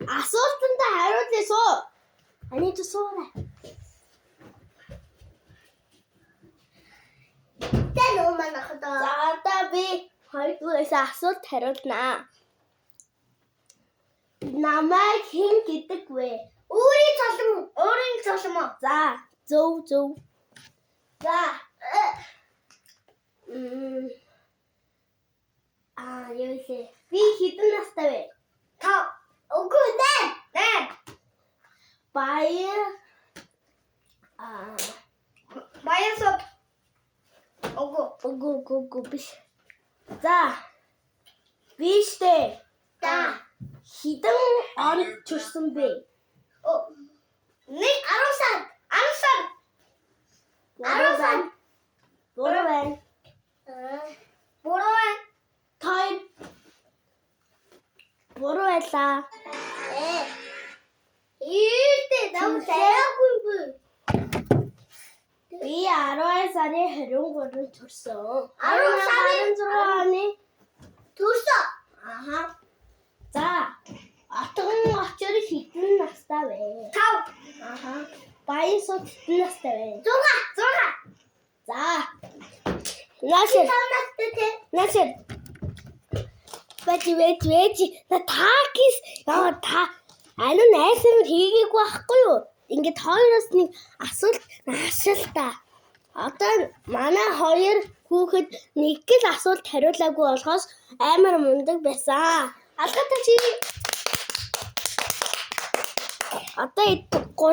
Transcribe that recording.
Асуултандаа хариулъя суу. I need to суура. Тэ нөө манайхад. За, одоо би хоёрдугаараас асуулт хариулнаа. Намайг хэн гэдэг вэ? Өөрийн цолом, өөрийн цолом. За, зөв зөв. За. Мм. Аа, юу лээ? Би хэдэн настай вэ? 5. Үгүй, 8. 8. Баяр аа Баяр сод. Үгүй. Үгүй, үгүй, үгүй, биш. За. Би штэ. За. Хэдэн он төрсөн бэ? О. Нэг 10 сар. 10 сар. Буруу байна. Буруу байна. Буруу байна. Тойр. Буруу байлаа. Э. Ийдээ нам заяагүй би. Би 12 сарын 23-нд төрсөн. 10 сарын 16 оны. Төрсөн. Аха. За. Отгон очор хэдэн настай вэ? 5. Аха. Баян сууд хэдэн настай вэ? 6. 6. За. Наашир. 5 настай те. Наашир. Бэти бэти бэти. На такис яа та аниу найсам хийгээгүй байхгүй юу? Ингээд хоёроос нэг асуулт наашил та. Одоо манай хоёр хүүхэд нэг л асуулт хариулаагүй болохоос амар мундаг байсан. Алгатай чи. Одоо 3